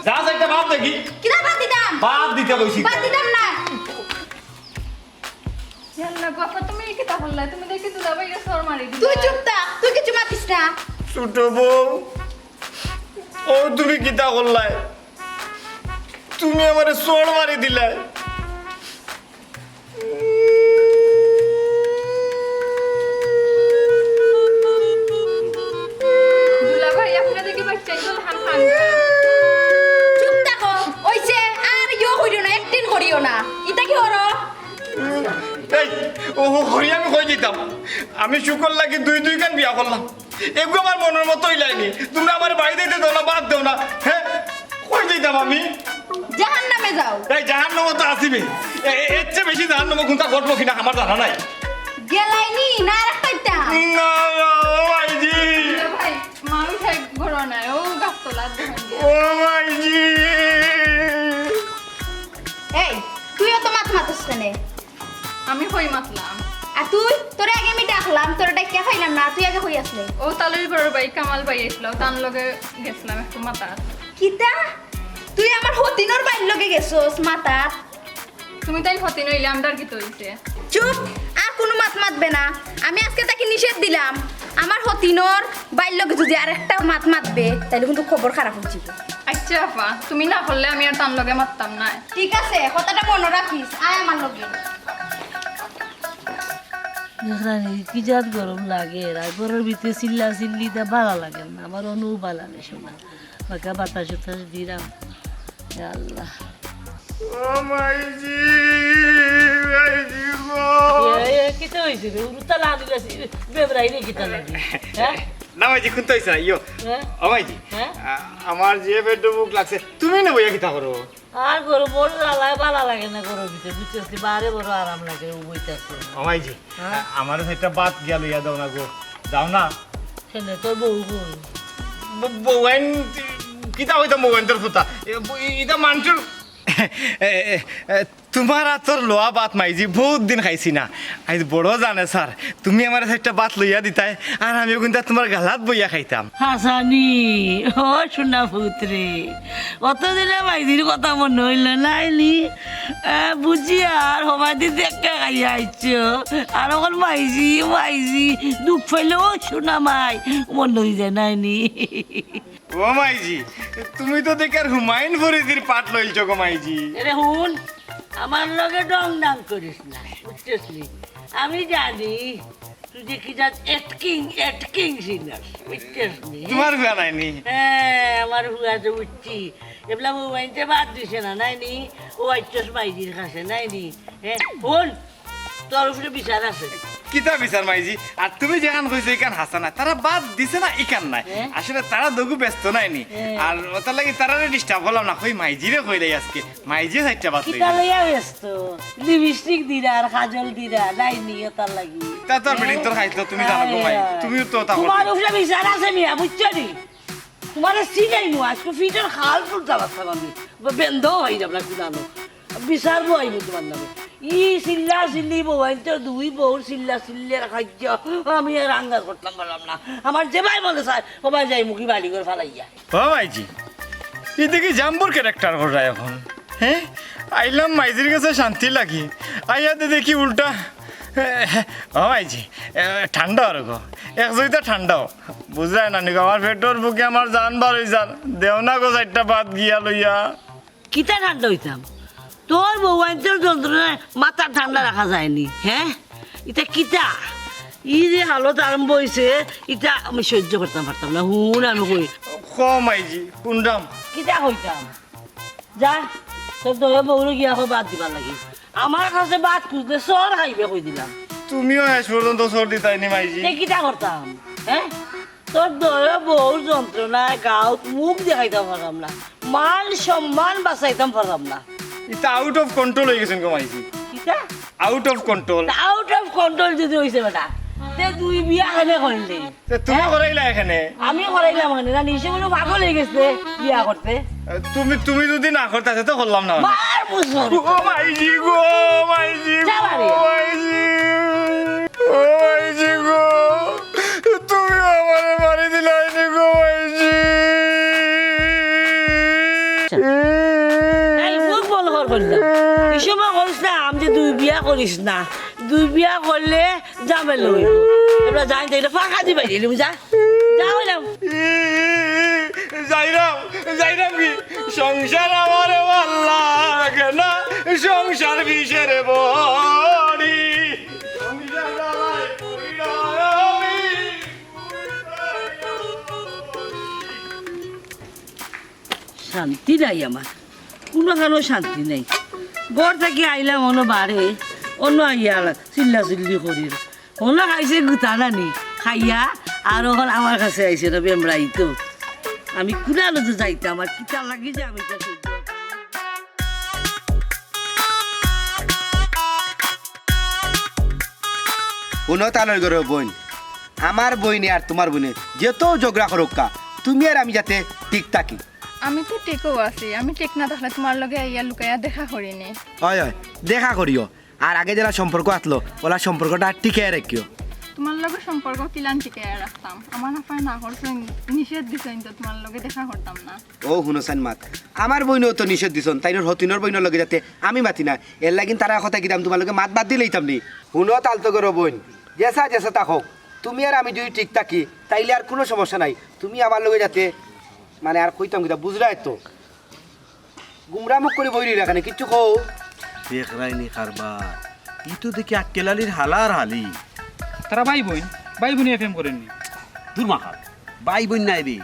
যা, একটা বাদ দেখি। কিতা বাদ দিতাম? বাদ দিতে কইছি। বাদ দিতাম না। ইয়াল্লা, বাবা, তুমি কিতা করলায়? তুমি দেখি দুলাভাইরে চড় মারি দিলায়। তুই চুপ থাক, তুই কিচ্ছু মাতিস না। ছুটো বউ, ও তুমি কিতা করলায়? তুমি আমারে চড় মারি দিলায়। দুলাভাই, আপনে দেখি বাচ্চা ইগুল হান হান। চুপ থাকো, অইছে, আর ইয়ো করিও না, acting করিও না। ইতা কিতা করো? এই, ও, ও, হরি, আমি কই দিতাম? আমি সুখর লাগি দুই দুইখান বিয়া করলাম। এগু আমার মনর মতো অইলায়নি। তুমরা আমারে বাড়ি যাইতে দেও না, বাদ দেও না। হে? কই যাইতাম আমি? জাহান্নামে যাও। এই জাহান্নামো তো আছি বে। এ, এ, এর চেয়ে বেশি জাহান্নামো কুনটা ঘটবো কিনা আমার জানা নাই। গেলায়নি, না রাখতাইতাম। না, না, ও ভাইজি। ভাই, মানুষ এক ঘর নাই, ও গাছতলা দেখেন গিয়া। ও ভাইজি। এই, তুই অত মাত মাতস কেনে? আমি কই মাতলাম? আর তুই? তোরে আগে আমি ডাকলাম, তোরে ডাকিয়া পাইলাম না, তুই আগে কই আছলে? ও তালুর ঘরর ভাই, কামাল ভাই আইছলা, তান লগে গেছলাম একটু মাতাত। কিতা? তুই আমার হতিনর ভাইর লগে গেছস মাতাত? তুমি তাইন হতিন অইলে আমরার কিতা অইছে? চুপ, আর কুনু মাত মাতবে না। আমি আজকে তাকে নিষেধ দিলাম। আমার হতিনর ভাইর লগে যুদি আরেকটা মাত মাতবে, তাইলে কিন্তু খবর খারাপ অইযিবো। আইচ্ছা আফা, তুমি না করলে আমি আর তান লগে মাততাম নায়। ঠিক আছে, কথাটা মনো রাখিস, আয় আমার লগে। দেখরানি, কি জাত গরম লাগে, আর ঘরর ভিতরে চিল্লা চিল্লি ইতা ভালা লাগে না, আমার অনু ভালা লাগে না। বাক্কা বাতাস উতাস দিরাম। ইয়া আল্লাহ। ও মাইজি, মাইজি গো। এ, এ, কিতা অইছে রে? উরুতা লাগাইলা, বেবরাই রে কিতা লাগি? হ্যাঁ? না মাইজি, কুন্তা অইছে না, ইয়ো। হ্যাঁ? ও মাইজি, হ্যাঁ? আ-, আমার যে পেটো ভুক লাগছে, তুমি না বইয়া কিতা করো? আর গরম বড় জ্বালায় ভালা লাগে না গরম দিতে, বুঝছস নি? বারে বড় আরাম লাগে, ও বইতাছে। ও মাইজি, হ্যাঁ? আ-, আমারে একটা ভাত গিয়া লইয়া দাও না গো, দাও না। কেনে তোর বউ কই? ব-, বউয়াইন, কিতা কইতাম বউয়াইন তোর ফুতা? এ, ব-, ই-, ইটা মানষর এ, এ, এ, তুমার আতর লওয়া ভাত মাইজি বউত দিন খাইছি না। আইজ বড় জানে স্যার, তুমি আমারে চাইরটা ভাত লইয়া দিতায়, আর আমিও কিন্তু তুমার গালাত বইয়া খাইতাম। হাছানি, ও সোনা পুত রে, অতদিনে মাইজির কথা মনো অইলো নায়নি? এ, বুঝিয়ার হবায়দি টেক্কা খাইয়া আইছো, আর অখন মাইজি, মাইজি, দুখ পাইলে ও সোনা মাই, মনো অইযায় নায়নি? ও মাইজি, তুমি তো দেখি আর হুমায়ুন ফরিদির পাট লইছো গো মাইজি। এরে হুন, আমার লগে ঢং ঢং করিস না, বুঝছস নি? আমি জানি তুই যে কি জাত এটকিং, এটকিং সিনার, বুঝছস নি? তোমার ফুয়া নায়নি? হ্যাঁ, আমার ফুয়া তো বুঝছি। এবলা বউ আনতে বাদ দিছে না, নায়নি? ও আইছস মাইজির কাছে, নায়নি? হ্যাঁ, হুন, তোর উপরে বিচার আছে। কিতা বিচার মাইজি? আর তুমি যেখান কইছো ইখান হাছা নায়। তারা বাদ দিছে না, ইখান নায়। হ্যাঁ? আসলে তারা দুগু ব্যস্ত নায়নি। হ্যাঁ। আর ওটার লাগি তারারে disturb করলাম না। কই মাইজিরে কইলাই আজকে। মাইজি চাইরটা বাদ কিতা লইয়া ব্যস্ত? লিপস্টিক দিরা আর কাজল দিরা, নায়নি ওটার লাগি। তা তোর বেটিন তোর খাইতো, তুমি জানো গো মাই। আরে। তুমিও তো ওটা তোমার করতে। উপরে বিচার আছে মিয়া, বুঝছো নি? তোমারে সিলাই মু, আজকে ফিটের খাল তুলতে পারতাম আমি। বেন্দ হই যাবলা কুলানো। বিচার বইমু তোমার নামে। ই চিল্লা চিল্লি বউ আনতে দুই বউর চিল্লা চিল্লি আর খাইয়া আমি আর আন্দাজ করতাম পারলাম না। আমার যে ভাই মনে চায়, ও ভাই যাই মুখি বাড়ি করে ফালাইয়া। ও মাইজি, ইতে কি জাম্বুর character কররা এখন? হ্যাঁ, আইলাম মাইজির কাছে শান্তি লাগি, আইয়াতে দেখি উল্টা। ও মাইজি, এ, ঠান্ডা আর গো, এক জইতা ঠান্ডাও। বুঝরায় না নি গো, আমার পেটর ভুকে আমার জান বার অই যার। দেও না গো চাইরটা ভাত গিয়া লইয়া। কিতা ঠান্ডা অইতাম? তোর বউ আনতে যন্ত্রণায় মাথা ঠান্ডা রাখা যায়নি, হ্যাঁ? ইটা কিতা? ই যে হালত আরম্ভ অইছে, ইটা আমি সহ্য করতাম পারতাম না। হুন আমি কই। ক মাইজি, হুনরাম। কিতা কইতাম? যা, তোর দয়া বউরে গিয়া কো ভাত দিবার লাগি। আমার কাছে ভাত খুঁজলে চড় খাইবে কই দিলাম। তুমিও শেষ পর্যন্ত চড় দিতায়নি মাইজি। তে কিতা করতাম? হ্যাঁ? তোর দয়া বউর যন্ত্রণায় গাউত মুখ দেখাইতাম পারলাম না। মান সম্মান বাঁচাইতাম পারলাম না। ইটা out of control অই গেছইন গো মাইজি। কিতা? Out of control। Out of control যদি অইছে বেটা, তে দুই বিয়া কেনে করলি? তে তুমি হ্যাঁ? করাইলা এখানে? আমি করাইলাম কেনে? না, নিশে মনে পাগল অই গেছে বিয়া করতে। তুমি, তুমি যদি না করতা, তে তো করলাম না। মার মুসুর। ও মাইজি গো, মাইজি গো, যা বাড়ি। মাইজি। ও মাইজি গো, তুমি আমারে মারি দিলায়নি গো মাইজি। এই মুখ বন্ধ কর, কর না। এই সময় করিস না, আমি যে দুই বিয়া করিস না। দুই বিয়া করলে ঝামেলা অইবো। আমরা যাই, যাই, এটা ফাঁকা দিবাই দিলি, যা। যা অইলাম। যাইরাম, যাইরাম কি? সংসার আমার ভালা লাগে না, সংসার বিষের বড়ি। সংসার জ্বালায় পড়ি না আমি। শান্তি নাই আমার, কুনুখানো শান্তি নাই। ঘর থাকি আইলাম অনো বারে, অনো আইয়া চিল্লা চিল্লি করির। অনো খাইছে গুতা নানি, খাইয়া আর অখন আমার কাছে আইছে না বেমরাইতো। আমি কুনানো যে যাইতাম, আর কিতা লাগি যে আমি ইতা সহ্য করতাম। হুনো তালই ঘরর বইন, আমার বইনে আর তুমার বইনে যেত ঝগড়া করউক্কা, তুমি আর আমি যাতে ঠিক থাকি। আমি তো ঠিকউ আছি, আমি ঠিক না থাকলে তুমার লগে আইয়া লুকাইয়া দেখা করিনি। অয়, অয়, দেখা করিও। আর আগে যেলা সম্পর্ক আছলো, অলা সম্পর্কটা টিকাইয়া রাখিও। তুমার লগে সম্পর্ক কিলান টিকাইয়া রাখতাম? আমার আফায় না করছইন, নিষেধ দিছইন তো তুমার লগে দেখা করতাম না। অউ হুনো ছাইন মাত, আমার বইনেও তো নিষেধ দিছইন, তাইনর হতিনর বইনর লগে যাতে আমি মাতি না। এরলাগিন তারার কথায় কিতা আমি তুমার লগে মাত বাদ দিলাইতাম নি। হুনো তালতো ঘরর বইন, যেছা যেছা থাকউক, তুমি আর আমি যুদি ঠিক থাকি, তাইলে আর কুনু সমস্যা নাই। তুমি আমার লগে যাতে, মানে, আর কইতাম কিতা, বুঝরায় তো। গুমরা মুখ করি বই রইলা কেনে, কিচ্ছু কও। দেখরায়নি কারবার, ই তো দেখি আক্কেল আলীর হালা আর হালি। তারা ভাই বইন, ভাই বইনে প্রেম করেননি। দূর মাখাল, ভাই বইন নায় রে,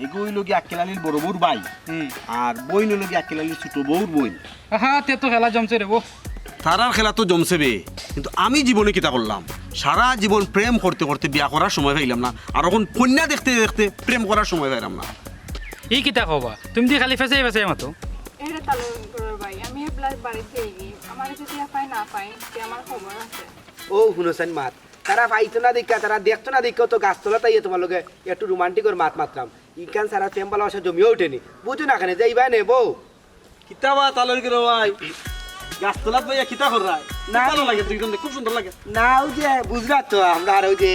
এগু অইলো গি আক্কেল আলীর বড় বউর ভাই, হুম। আর বইন অইলো গি আক্কেল আলীর ছুটো বউর বইন। আহা, তে তো খেলা জমছে রে বউ। তারার খেলা তো জমছে বে, কিন্তু আমি জীবনে কিতা করলাম? সারা জীবন প্রেম করতে করতে বিয়া করার সময় পাইলাম না, আর অখন কইন্যা দেখতে দেখতে প্রেম করার সময় পাইলাম না। ই কিতা কও বা? তুমি দি খালি ফেছাই ফেছাই মাতো। এরে তালই ঘরর ভাই, আমি এবলা বাড়িত যাইগি। আমারে যুদি আফায় না পাইন, তে আমার খবর আছে। অউ হুনো ছাইন মাত, তারা পাইতো না দেখিয়া, তারা দেখতো না দেখিয়া তো গাছতলাত আইয়া তুমার লগে একটু romantic অর মাত মাতরাম। ইখান ছাড়া প্রেম ভালোবাসা জমিয়া উঠেনি। বুঝো না কেনে, যাইবায় নে বউ। কিতা বা তালই ঘরর ভাই? গাছতলাত বইয়া কিতা কররায়? না। ভালা লাগে দুইজনে, খুব সুন্দর লাগে। না, অউ যে বুঝরায় তো, আমরা আর অউ যে,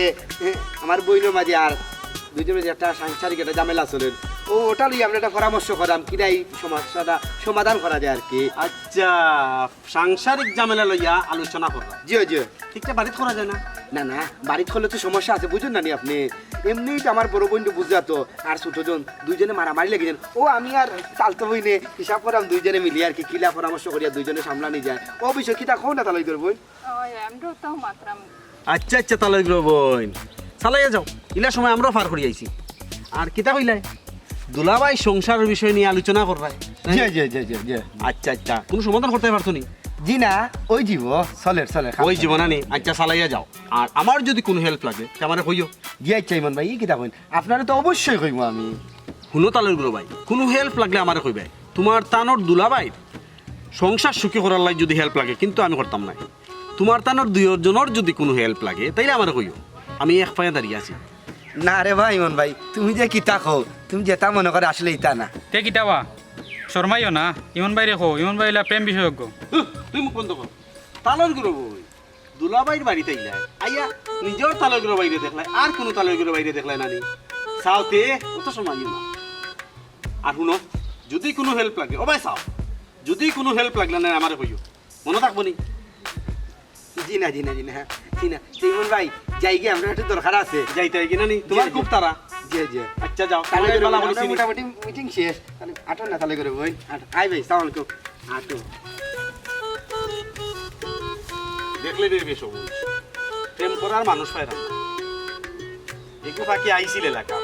এ, আমার বইনর মাঝে আর দুইজনর মাঝে একটা সাংসারিক একটা ঝামেলা চলের। অউ, অটা লইয়া আমরা একটা পরামর্শ কররাম, কিলা ই সমস্যাটা সমাধান করা যায় আর কি। আচ্ছা, সাংসারিক ঝামেলা লইয়া আলোচনা কররায়। জি অয়, জি অয়। ইটা বাড়িত করা যায় না? না, না, বাড়িত করলে তো সমস্যা আছে, বুঝইন না নি আপনে? এমনেউ তো আমার বড় বইন তো বুঝরা তো, আর ছুটো জন, দুইজনে মারামারি লাগি যাইন। অউ আমি আর তালতো বইনে হিসাব কররাম দুইজনে মিলি আর কি, কিলা পরামর্শ করিয়া দুইজনে সামলানি যায়। অউ বিষয় কিতা কও না তালই ঘরর বইন? অয়, আমরাও তো মাতরাম। আচ্ছা, আচ্ছা, তালই গরু বইন, চালাইয়া যাও। ইলা সময় আমরাও পার করি আইছি। আর কিতা কইলায়? দুলাভাই সংসারর বিষয় নিয়া আলোচনা কররায়। জি, জি, জি, জি, জি। আচ্ছা, আচ্ছা, কুনু সমাধান করতায় পারছো নি? জি না, অইযিবো, চলের, চলের, কাম ওই চলের। জীবন আনি, আচ্ছা, চালাইয়া যাও। আর আমার যুদি কুনু help লাগে, তে আমারে কইও। জি আচ্ছা, ইমন ভাই, ই কিতা কইন? আপনারে তো অবশ্যই কইমু আমি। হুনো তালই গরু ভাই, কুনু help লাগলে আমারে কইবায়। তুমার তানর দুলাভাইর সংসার সুখী করার লাগি যুদি help লাগে, কিন্তু আমি করতাম নায়। তুমার তানর দুইওজনর যুদি কুনু help লাগে, তাইলে আমারে কইও, আমি এক পায়ে দাঁড়িয়ে আছি। না রে ভাই, ইমন ভাই, তুমি যে কিতা কও, তুমি যেতা মনে করো আসলে ইতা না। তে কিতা বা? শরমাইও না, ইমন ভাইরে কও, ইমন ভাই অইলা প্রেম বিশেষজ্ঞ। হুঁ, তুই মুখ বন্ধ কর। তালই গরু বইন, দুলাভাইর বাড়িত আইলায়, আইয়া নিজর তালই গরু ভাইরে দেখলায়, আর কুনু তালই গরু ভাইরে দেখলায় না নি? চাও তে, অত সময় না। আর হুনো, যুদি কুনু help লাগে, ও ভাই চাও, যুদি কুনু help লাগলে না আমারে কইও। মনো থাকবো নি? জি না, জি না, জি না, জি না। তে ইমন ভাই, যাইগি, আমরার একটু দরকার আছে। যাইতায় গি না নি? তুমার জি, খুব জি। তাড়া। জি, জি। আচ্ছা, যাও। তালই গরু বইন, আমরা মোটামুটি meeting শেষ। তাইলে আটো না, তালই গরু বইন। আটো। আই ভাই, সালাম আলাইকুম। আটো। দেখলে রে বে সবুজ, প্রেম করার মানুষ পাইরাম না। এগু ফাঁকি আইছিল এলাকা।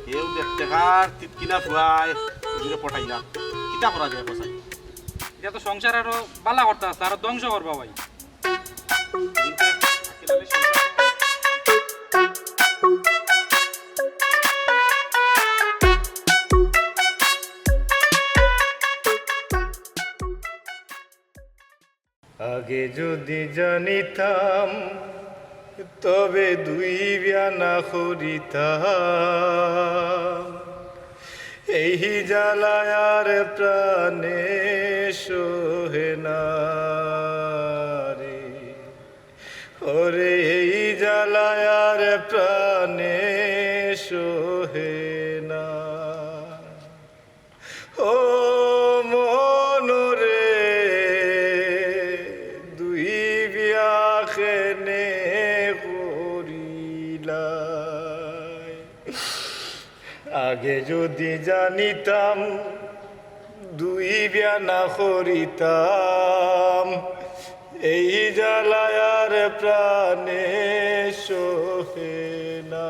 কেউ দেখতে কার তিতকিনা ফুয়ায়, এগুরে পটাইলাম। কিতা করা যায়, কসাই? ইটা তো সংসার আরো বালা করতা আছে, আরো ধ্বংস করবা ভাই। আগে যুদি জানিতাম, তবে দুই বিয়া না করিতাম। এই জ্বালায় আর প্রাণে সহে না রে। ওরে, এই জ্বালায় আর প্রাণে সহে না। ও মন রে, দুই বিয়া কেনে করিলায়? আগে যুদি জানিতাম, দুই বিয়া না করিতাম, এই জ্বালায় আর প্রাণে সহে না।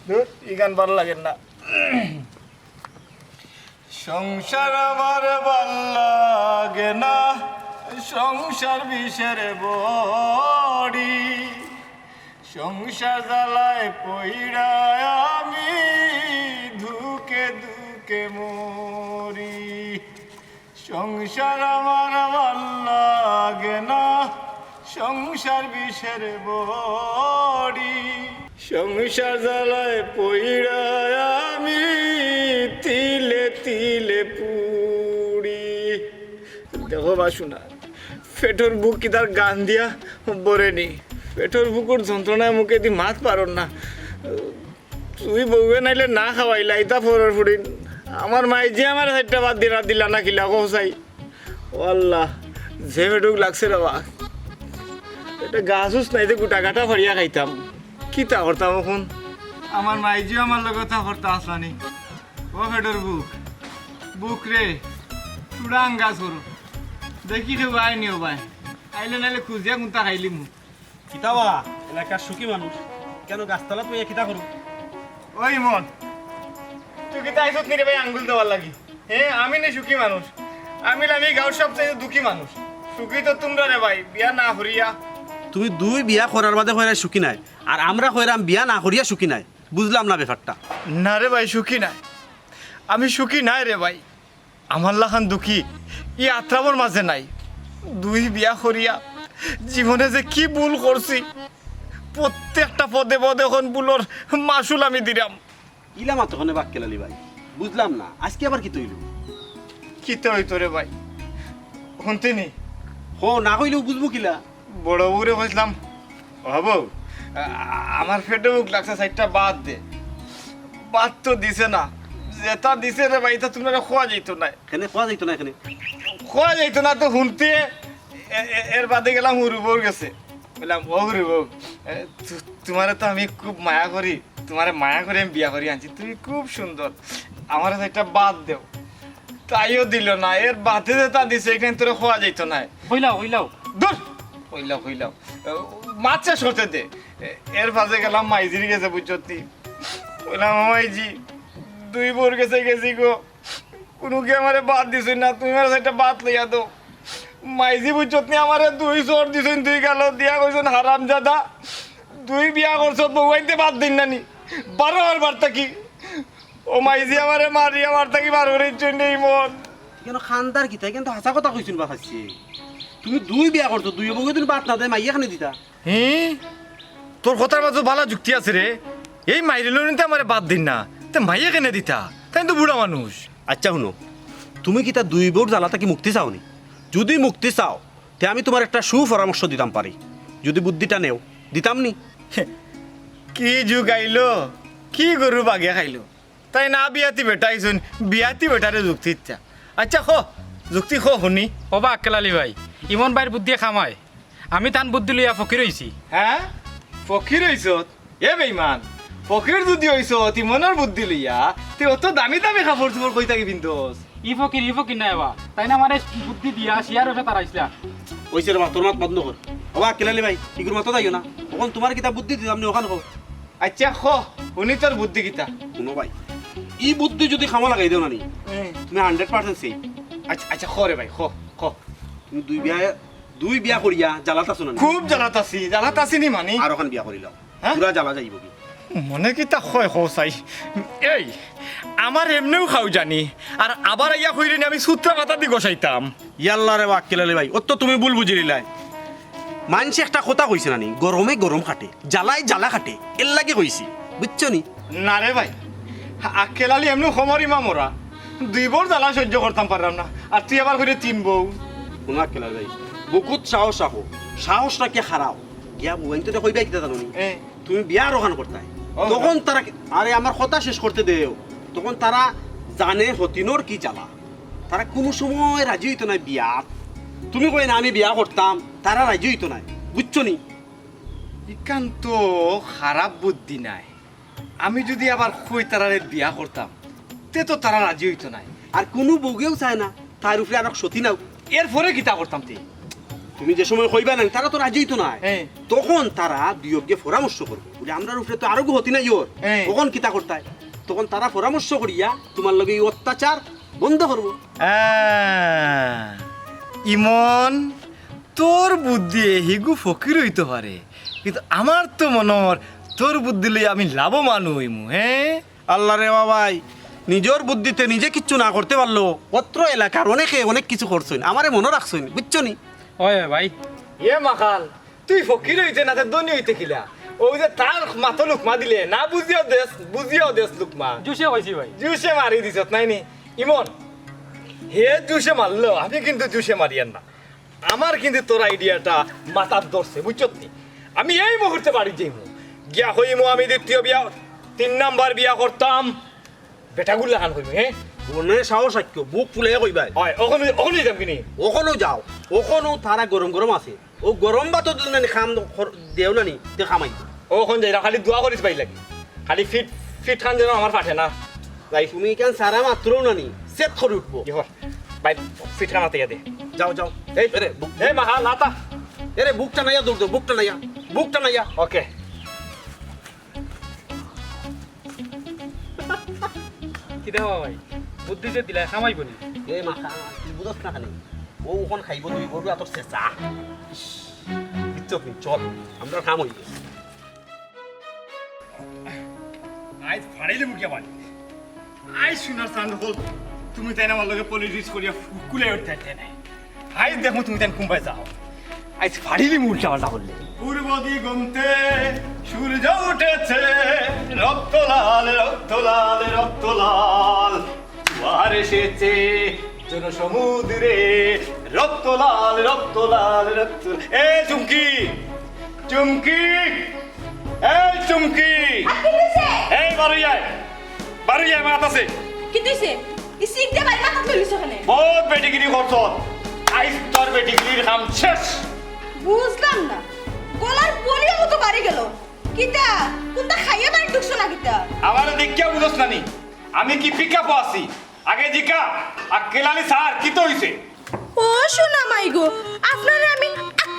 ধুর, ই গান ভালা লাগের না। সংসার আমার ভালা লাগে না, সংসার বিষের বড়ি। সংসার জ্বালায় পইড়া আমি দুখে দুখে মরি। সংসার আমার ভালা লাগে না, সংসার বিষের বড়ি। সংসার জ্বালায় পইড়া আমি তিলে তিলে পুড়ি। দেখো বা হুনা, পেটর ভুক কিতার গান দিয়া ভরে নি। পেটর ভুকর যন্ত্রণায় মুখেদি মাত বারর না। তুই বউয়ে নাইলে না খাওয়াইলা, ইতা পরর ফুড়িন। আমার মাইজিয়ে আমারে চাইরটা ভাত দিলা, দিলা না কিলা, কও চাই। ও আল্লাহ, যে পেটুক লাগছে রে বা। ইটা গাছ উছ নাই যে গুটা গাটা ফাড়িয়া খাইতাম। কিতা করতাম অখন? আমার মাইজিও আমার লগে ইতা করতা আছলা নি। ও পেটর ভুক, ভুক রে, তুরা আঙ্গাজ করো। দেখি কেউ আয় নি ও ভাই। আইলে নাইলে খুজিয়া কুন্তা খাইলিমু। কিতা বা, এলাকার সুখী মানুষ, কেনে গাছতলাত বইয়া কিতা করো? ওই মন, তুই কিতা আইছত নি রে ভাই আঙ্গুল দেওয়ার লাগি? হে, আমি নি সুখী মানুষ? আমি অইলাম ই গাঁওর সবচেয়ে দুঃখী মানুষ। সুখী তো তুমরা রে ভাই, বিয়া না করিয়া। তুমি দুই বিয়া করার বাদে কইরায় সুখী নায়, আর আমরা কইরাম বিয়া না করিয়া সুখী নায়। বুঝলাম না ব্যাপারটা। না রে ভাই, সুখী নায়, আমি সুখী নায় রে ভাই। আমার লাখান দুঃখী ই আত্রামর মাঝে নাই। দুই বিয়া করিয়া জীবনে যে কি ভুল করছি, প্রত্যেকটা পদে পদে অখন ভুলর মাশুল আমি দিরাম। ইলা মাতো কেনে বাক্কেল আলী ভাই, বুঝলাম না, আইজকে আবার কিতা অইলো? কিতা অইতো রে ভাই, হুনতে নি? হো, না কইলেও বুঝবো কিলা? বড় বউরে কইছলাম, "ও বউ, আ-, আমার পেটো ভুক লাগছে, চাইরটা ভাত দে।" ভাত তো দিছে না, যেটা দিছে রে ভাই, ইটা তুমরারে কওয়া যাইতো নায়। কেনে কওয়া যাইতো নায় কেনে? কওয়া যাইতো না তো হুনতে, এ-, এ-, এর বাদে গেলাম হুরু বউর গেছে। কইলাম, "ও হুরু বউ, এ, তু-, তুমারে তো আমি খুব মায়া করি, তুমারে মায়া করি আমি বিয়া করি আনছি, তুমি খুব সুন্দর, আমারে চাইরটা ভাত দেও।" তাইও দিল না, এর বাদে যেটা দিছে, ইখান তোরে কওয়া যাইতো নায়। কইলাও, কইলাও। দূর, কইলাম, কইলাম। মাত শেষ করতে দে। এ-, এর পাশে গেলাম মাইজির গেছে, বুঝছত নি? কইলাম, "ও মাইজি, দুই বউর গেছে গেছি গো, কুনুগিয়ে আমারে বাদ দিছইন না, তুমি আমার একটা বাদ লইয়া দেও।" মাইজি বুঝছত নি, আমারে দুই চড় দিছইন, দুই গালো দিয়া কইছইন, "হারামজাদা, দুই বিয়া করছত, বউ আনতে বাদ দিন না নি, বারো আর বার থাকি।" ও মাইজি আমারে মারি, আমার থাকি বার করে ইচ্ছুন নেই মন। কেন খান্দার কিতা? কিন্তু হাছা কথা কইছইন বা খাইছে। তুমি দুই বিয়া করছো, দুই বউয়ে তুমি বাদ না দেয়, মাইয়া কেনে দিতা? হি? তোর কথার মাঝে ভালা যুক্তি আছে রে। এই মাইরে লইনতে আমারে বাদ দিন না, তে মাইয়া কেনে দিতা? তাই তো বুড়া মানুষ। আচ্ছা হুনো, তুমি কিতা দুই বউর জ্বালা থাকি মুক্তি চাও নি? যদি মুক্তি চাও, তে আমি তুমার একটা সুপরামর্শ দিতাম পারি। যদি বুদ্ধিটা নেও, দিতাম নি? কি যুগ আইলো, কি গরু বাগে খাইলো। তাইন না বিয়াতি বেটা আইছইন, বিয়াতি বেটারে যুক্তি দিতা। আচ্ছা, ক, যুক্তি ক হুনি। ওবা আক্কেল আলী ভাই, ইমন ভাইর বুদ্ধিয়ে কামায়। আমি তান বুদ্ধি লইয়া ফকির অইছি। হে? ফকির অইছত? এ বেইমান, ফকির যুদি অইছত ইমনর বুদ্ধি লইয়া, তে অত দামি দামি কাপড়-চোপড় কই থাকি পিন্দছ? ই ফকির, ই ফকির নায় বা। তাইন আমারে বুদ্ধি দিয়া শিয়ার অইছে তারা ইসলা। অইছে রে বা, তোর মাত বন্ধ কর। ওবা আক্কেল আলী ভাই, ইগুর মাতো যাইও না। অখন তুমার কিতা বুদ্ধি দিতাম নি, অখান কও। আচ্ছা, ক, হুনি তোর বুদ্ধি কিতা? হুনো ভাই, ই বুদ্ধি যুদি কামো লাগাই দেও না নি, এ। তুমি hundred percent safe। আচ্ছা, আচ্ছা, ক রে ভাই, ক, ক। তুমি দুই বিয়া, দুই বিয়া করিয়া জ্বালাত আছো না নি? খুব জ্বালাত আছি, জ্বালাত আছি নি মানি? আর অখান বিয়া করিলাও। হে? পুরা জ্বালা যাইবোগি। মনে কিতা কয় কও চাই। এই, আমার এমনেউ খাও জানি, আর আবার আইয়া কইরে নি আমি সুত্রা পাতা দি গসাইতাম। ইয়াল্লা রে বা আক্কেল আলী ভাই, অত তুমি ভুল বুঝিলিলায়। মানষে একটা কথা কইছে না নি, "গরমে গরম কাটে, জ্বালায় জ্বালা কাটে", এর লাগি কইছি, বুঝছো নি? না রে ভাই, আক্কেল আলী এমনেউ কমর ইমা মরা, দুই বউর জ্বালা সহ্য করতাম পাররাম না, আর তুই আবার কইরে তিন বউ। হুনো আক্কেল আলী ভাই, বুকুত সাহস রাখো, সাহস রাখিয়া খাড়াও। গিয়া বউয়াইন্তরে কইবায় কিতা জানো নি? এ। তুমি বিয়া অখান করতায়। ও। তখন তারা কি-, আরে আমার কথা শেষ করতে দেও। তখন তারা জানে হতিনর কি জ্বালা। তারা কুনু সময় রাজি অইতো নায় বিয়াত। তুমি কইরায় না আমি বিয়া করতাম, তারা রাজি অইতো নায়। বুঝছো নি? ইখান তো খারাপ বুদ্ধি নায়। আমি যুদি আবার কই তারারে বিয়া করতাম, তে তো তারা রাজি অইতো নায়। আর কুনু বউয়েও চায় না তার উপরে আরক সতিন আউক। এরপরে কিতা করতাম তে? তুমি যে সময় কইবায় না, তারা তো রাজি অইতো নায়। হ্যাঁ। তখন তারা দুইওগিয়ে পরামর্শ করবো, বুলে, "আমরার উপরে তো আরকগু হতিন আইয়র।" হ্যাঁ। তখন কিতা করতায়? তখন তারা পরামর্শ করিয়া তুমার লগে ই অত্যাচার বন্ধ করবো। আহ, ইমন, তোর বুদ্ধিয়ে হিগু ফকির অইতো পারে, কিন্তু আমার তো মনো অর তোর বুদ্ধি লইয়া আমি লাভবান অইমু, হে? আল্লারে বাবাই, নিজর বুদ্ধিতে নিজে কিচ্ছু না করতে পারলেও অত্র এলাকার অনেকে অনেক কিছু করছইন, আমারে মনো রাখছইন, বুঝছো নি? অয়, অয় ভাই। এ মাখাল, তুই ফকির অইতে না, তে ধনী অইতে কিলা? অউ যে তার মাতো লুকমা দিলে, না বুঝিয়াও দেস, বুঝিয়াও দেস লুকমা। জুশে কইছি ভাই। জুশে মারি দিছত, নায় নি? ইমন, হে জুশে মারলো, আমি কিন্তু জুশে মারিয়ার না। আমার কিন্তু তোর আইডিয়াটা মাথাত ধরছে, বুঝছত নি? আমি এই মুহূর্তে বাড়িত যাইমু, গিয়া কইমু আমি দ্বিতীয় বিয়া, তিন নাম্বার বিয়া করতাম। বেটাগুর লাখান কইমু, হে? মনে সাহস রাখিও, বুক ফুলাইয়া কইবায়। অয়, অখনউ, অখনউ যাইতাম কিনি? অখনউ যাও, অখনউ তারা গরম গরম আছে। অউ গরম ভাতো যদি নানি খাম দেও নানি, তে খামাই। অখন যাইরাম, খালি দোয়া করিস ভাই লাগি। খালি ফিট, ফিট খান যেন আমার ফাটে না। যাই। তুমি ইখান সারা মাত্রও নানি, সেট করি উঠবো। কি হর? ভাই, ফিট খান আতে দে। যাও, যাও। এই, এরে, বুক, এই মাখাল, আতা। এরে, বুক টানাইয়া দৌড় দেও, বুক টানাইয়া, বুক টানাইয়া। ওকে। কিতা বা ভাই? বুদ্ধি যে দিলায়, খামাইবো নি? এ মাখাল, তুই বুঝস না কেনে? অউ অখন খাইবো দুই বউর আতর ছেচা। ইস, বুঝছত নি? চল, আমরার কাম অইগেছে। আইজ ফাড়িলিমু কে বাড়ি। আইজ সোনার চান অকল, তুমি তাইন আমার লগে পলিটিক্স করিয়া ফুকুলে উঠতে নায়। আইজ দেখমু তুমি তাইন কুনবায় যাও। আইজ ফাড়িলিমু উল্টা পাল্টা করলে। পূর্ব দিগন্তে সূর্য উঠেছে, রক্ত লাল, রক্ত লাল, রক্ত লাল। জোয়ার এসেছে জনসমুদ্রে, রক্ত লাল, রক্ত লাল, রক্ত লাল। এ চুমকি, চুমকি, এই চুমকি। আর কিতা অইছে? এই বারই আয়, বারই আয়, মাত আছে। কিতা অইছে? ই সিক দিয়া বাড়ি মাথাত লইলিছো কেনে? বউত বেটিগিরি করছস, আইজ তোর বেটিগিরির কাম শেষ। বুঝলাম না, গলার বলিও মতো বাড়ি গেল। কিতা? কুনটা খাইয়া বাড়ি ঢুকছো না কিতা? আমারে দেখিয়া বুঝস না নি? আমি কি পিকআপো আছি? আগে জিকা, আক্কেল আলী স্যার, কিতা অইছে? ও সোনা মাই গো, আপনারে আমি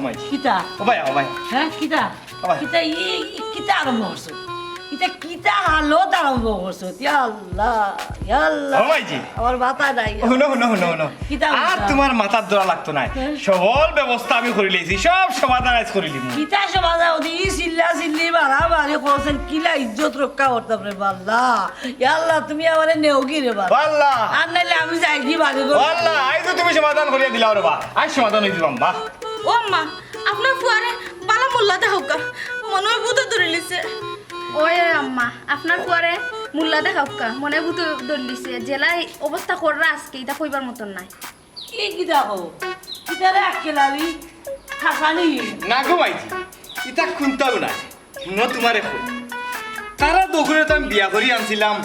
গো মাইজি। কিতা? ও ভাই, ও ভাই। হ্যাঁ, কিতা? ও ভাই। কিতা ই, ই কিতা আরম্ভ করছো? ইতা কিতা হালত আরম্ভ করছো? ইয়া আল্লাহ, ইয়া আল্লাহ। ও মাইজি। আমার মাথা নাই। হুনো, হুনো, হুনো, হুনো। কিতা আর অইছে? তুমার মাথাত ধরা লাগতো নায়। হ্যাঁ। সবল ব্যবস্থা আমি করি লইছি, সব সমাধান আইজ করি লিমু। কিতা সমাধান? ওদি ই চিল্লা চিল্লি মারামারি করছেন, কিলা ইজ্জত রক্ষা করতাম রে বাল্লা। ইয়া আল্লাহ, তুমি আমারে নেওগি রে বাল্লা। বাল্লা। আর নাইলে আমি যাইগি বাড়ি ঘর। বাল্লা, আইজ তো তুমি সমাধান করিয়া দিলাও রে বা। আইজ সমাধান অই দিবাম বা। ও আম্মা, আপনার ফুয়ারে বালা মোল্লা দেখাউক্কা, মনে হয় ভূতে ধরিলিছে। ওই, ওই আম্মা, আপনার ফুয়ারে মোল্লা দেখাউক্কা, মনে হয় ভূতে ধরিলিছে। যেলা অবস্থা কররা আজকে, ইতা কইবার মতন নায়। কি, কিতা কও? কিতারে আক্কেল আলী? হাসানি? না গো মাইজি, ইতা কুন্তাও নায়। হুনো তুমারে কই। তারা দুইওগুরে তো আমি বিয়া করি আনছিলাম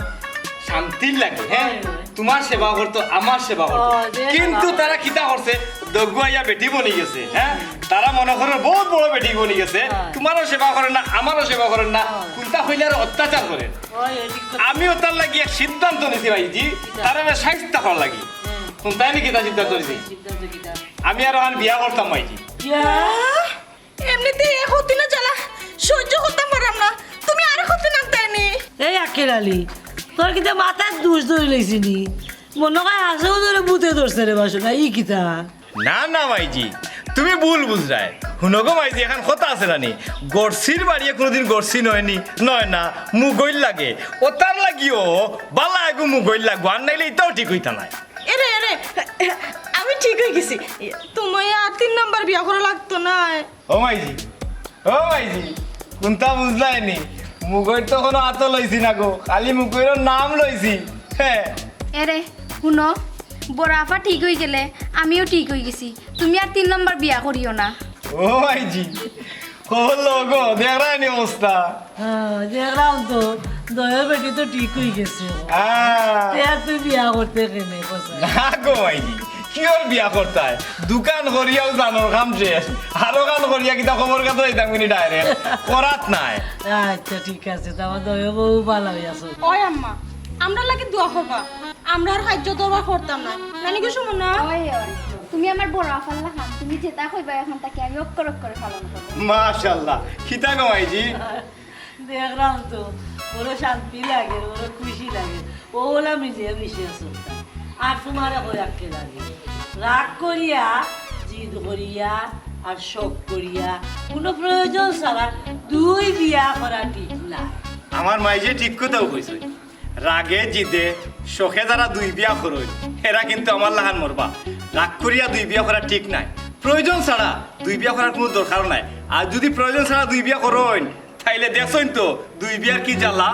শান্তির লাগি, হ্যাঁ? হয়, হয়। তুমার সেবা করতো, আমার সেবা করতো। ও, যে কিন্তু সেবা। তারা কিতা করছে, দুইওগু আইয়া বেটি বনি গেছে, হ্যাঁ? তারা মনে করে বউত বড় বেটি বনি গেছে, হয়। তুমারও সেবা করের না, আমারও সেবা করের না, হয়। কুন্তা কইলে আর অত্যাচার করের। হয়, হয়, ঠিক কথা। আমি অতার লাগি এক সিদ্ধান্ত নিছি মাইজি, কিতা? তারারে শায়েস্তা করার লাগি। হুম। কুন্তা নি কিতা সিদ্ধান্ত নিছি? সিদ্ধান্ত কিতা? আমি আর অখান বিয়া করতাম মাইজি। ইয়া। এমনিতেই এক হতিনা জ্বালা সহ্য করতাম পাররাম না, তুমি আরেক হতিনা আনতায় নি। এই আক্কেল আলী, তোর কিতা মাথাত দুষ ধরিলিছে নি? মনো কয় হাছাউ তোরে ভূতে ধরছে রে বাসনা, ই কিতা? না না মাইজি, তুমি ভুল বুঝরায়। হুনো গো মাইজি, একখান কথা আছে না নি, গড়ছির বাড়িয়ে কুনুদিন গড়ছি নয় নি, নয় না, মুগইর লাগে। অতার লাগিও বালা এগু মুগইর লাগবো, আর নাইলে ইতাও ঠিক অইতা নায়। এরে, এরে, আমি ঠিক অই গেছি। তুমি আর তিন নাম্বার বিয়া করা লাগতো নায়। ও মাইজি, ও মাইজি, কুন্তা বুঝলায় নি? মুগইর তো কুনু আতো লইছি না গো, খালি মুগইরর নাম লইছি। হ্যাঁ। এরে, হুনো, বড় আফা ঠিক অই গেলে আমিও ঠিক অই গেছি। তুমি আর তিন নাম্বার বিয়া করিও না। ও মাইজি, ও লগো, দেখরায় নি অবস্থা? হ্যাঁ, দেখরাম তো, দয়র বেটি তো ঠিক অই গেছে। হ্যাঁ। তে আর তুই বিয়া করতে কেনে, কছ? না গো মাইজি, কিওর বিয়া করতায়? দুইখান করিয়াউ জানর কাম শেষ। আরোখান করিয়া কিতা কবর গাতো যাইতাম নি direct? করাত নায়। আচ্ছা, ঠিক আছে, তে আমার দয়র বউ বালা অইয়া আছে। ওই আম্মা, আমরার লাগি দোয়া করবা। আমরা আর হাইজ্য দরবার করতাম না। নানি গো, সুমনা। ওই, ওই, তুমি আমার বড় আফার লাখান, তুমি যেতা কইবা অখন থাকি আমি অক্ষর অক্ষরে পালন করমু। মাশাআল্লাহ, কিতা গো মাইজি? দেখরাম তো, বড় শান্তি লাগে, বড় খুশি লাগে। অলা মিলিয়া মিশিয়া চলতা। আর তুমারে কইয়ার কে লাগে, রাগ করিয়া, জিদ করিয়া, আর শখ করিয়া, কুনু প্রয়োজন ছাড়া দুই বিয়া করা ঠিক নায়। আমার মাই যে ঠিক কথাউ কইছইন, রাগে জিদে শখে যারা দুই বিয়া করইন, এরা কিন্তু আমার লাখান মরবা। রাগ করিয়া দুই বিয়া করা ঠিক নায়। প্রয়োজন ছাড়া দুই বিয়া করার কুনু দরকার নাই। আর যুদি প্রয়োজন ছাড়া দুই বিয়া করইন, তাইলে দেখছইন তো দুই বিয়ার কি জ্বালা।